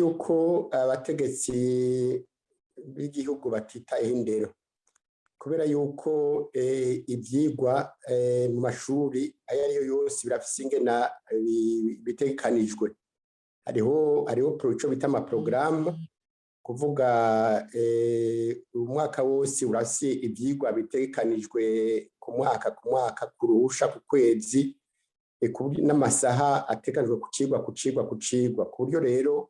Yuko abategetsi b'igihugu batitayeho indero, kubera yuko ivyigwa mu mashuri ayo ariyo yose birafise ingena bitegekanijwe. Hariho ico bita amaporogaramu, kuvuga umwaka wose urafise ivyigwa bitegekanijwe ku mwaka, ku mwaka, ku ruhusha, ku kwezi, n'amasaha ategekanijwe ku cigwa, ku cigwa, ku cigwa, ku buryo rero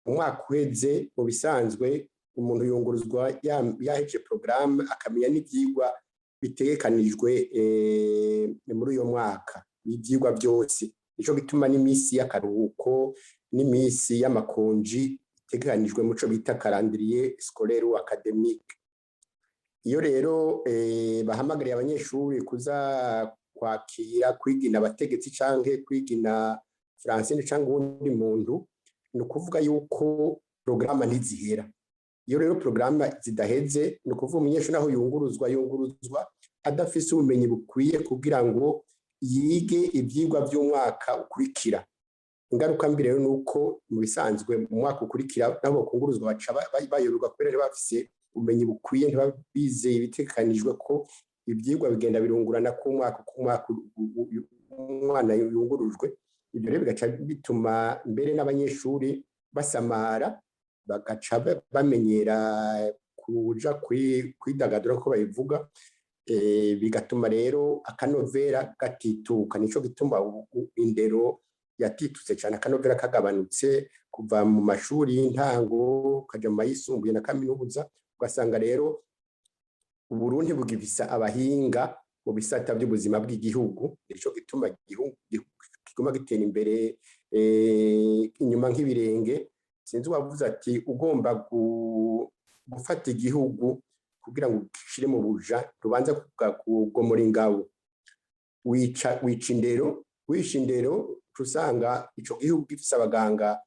umwaka uheze, mu bisanzwe umuntu yunguruzwa yahejeje porogaramu, akamenya n'ivyigwa bitegekanijwe muri uyo mwaka, ivyigwa byose. Nico gituma n'imisi y'akaruhuko n'imisi y'amakonji itegekanijwe muco bita calendrier scolaire ou académique. Iyo rero bahamagariye abanyeshuri kuza kwakira kwigina abategetsi canke kwigina Francine canke uwundi muntu, ni ukuvuga yuko porogaramu ntizihera. Iyo rero porogaramu zidaheze, ni ukuvuga umunyeshuri aho yunguruzwa, yunguruzwa adafise ubumenyi bukwiye kugira ngo yige ivyigwa vy'umwaka ukurikira. Ingaruka mbi rero ni uko mu bisanzwe mu mwaka ukurikira nabo bakunguruzwa baca bayoberwa, kubera ntibafise ubumenyi bukwiye, ntibabizeye ibitegekanijwe, ko ivyigwa bigenda birungurana ku mwaka ku mwaka umwana yungurujwe. Ibyo rero bigaca bituma mbere n'abanyeshuri basamara, bagaca bamenyera kuja kwidagadura, ko babivuga, bigatuma rero akanovera gatituka. Nico gituma indero yatitutse cyane, akanovera kagabanutse kuva mu mashuri y'intango kaja mu mayisumbuye na kaminuza. Ugasanga rero Uburundi bugifise abahinga mu bisata by'ubuzima bw'igihugu. Nico gituma igihugu kiguma gitera imbere inyuma nk'ibirenge. Sinzi uwavuze ati: "Ugomba gufata igihugu kugira ngo ushire mu buja, rubanza kugomora ingabo." Wica indero. Wisha indero, usanga ico gihugu gifise abaganga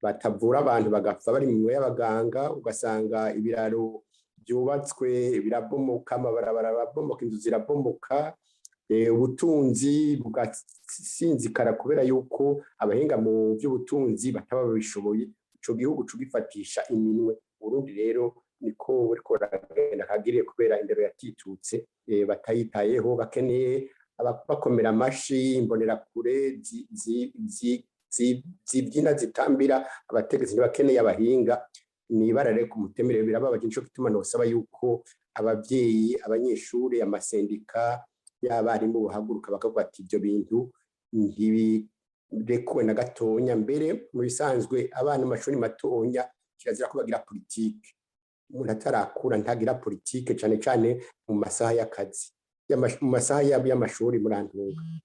batavura abantu, bagapfa bari mu minwe y'abaganga. Ugasanga ibiraro byubatswe birabomoka, amabarabara arabomoka, inzu zirabomoka, ubutunzi bugasinzikara, kubera yuko abahinga mu by'ubutunzi bataba babishoboye. Ico gihugu cugifatisha iminwe. Burundi rero niko buriko buragenda kagiriye, kubera indero yatitutse, batayitayeho. Bakeneye abakomera amashi, imbonerakure zibyina, zitambira abategetsi, ntibakeneye abahinga. Ni ibara rero ku mutemere. Birababaje. Nico gituma nosaba yuko abavyeyi, abanyeshuri, amasendika y'abarimu bahaguruka bakavuga ati: "Ibyo bintu ntibirekuwe na gatonya." Mbere mu bisanzwe abana mu mashuri matonya kirazira ko bagira politike. Umuntu atarakura ntagira politike, cane cane mu masaha y'akazi, mu masaha y'amashuri. Murantunga.